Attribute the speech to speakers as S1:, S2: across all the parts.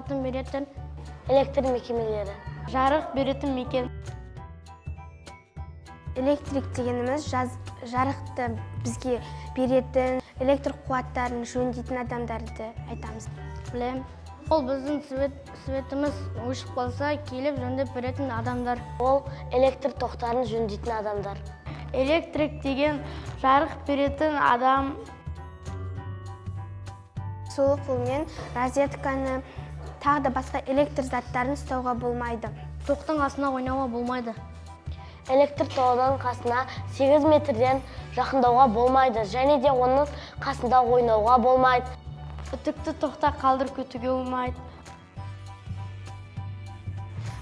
S1: қуатын беретін.
S2: Электр мекемелері.
S1: Жарық беретін мекен.
S3: Электрик дегеніміз жарықты бізге беретін, электр қуаттарын жөндейтін адамдарды айтамыз.
S1: Білем. Ол біздің светіміз өшіп қалса, келіп жөндеп беретін адамдар.
S2: Ол электр тоқтарын жөндейтін адамдар.
S1: Электрик деген жарық беретін адам.
S3: Сол қолмен розетканы, тағы да басқа электр заттарын ұстауға болмайды.
S1: Тоқтың астына ойнауға болмайды.
S2: Электр тоғының қасына 8 метрден жақындауға болмайды және де оның қасында ойнауға болмайды.
S1: Үтікті тоқта қалдырып кетуге болмайды.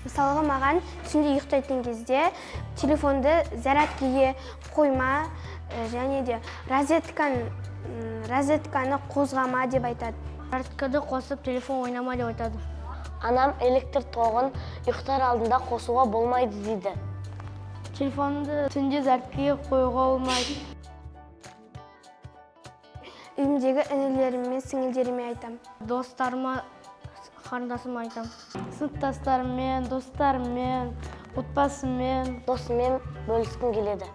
S3: Мысалға, маған түнде ұйықтайтын кезде телефонды зарядкеге қойма, және де розетканы қозғама деп айтады.
S1: Зарядканы қосып телефон ойнама деп айтады.
S2: Анам электр тоғын ұйықтар алдында қосуға болмайды дейді.
S1: Телефонды түнде зарядкеге қоюға болмайды.
S3: Үйімдегі інілерім мен сіңілдеріме айтамын.
S1: Достарыма, қарындасыма айтамын. Сыныптастарыммен, достарыммен, отбасыммен.
S2: Досыммен бөліскім келеді.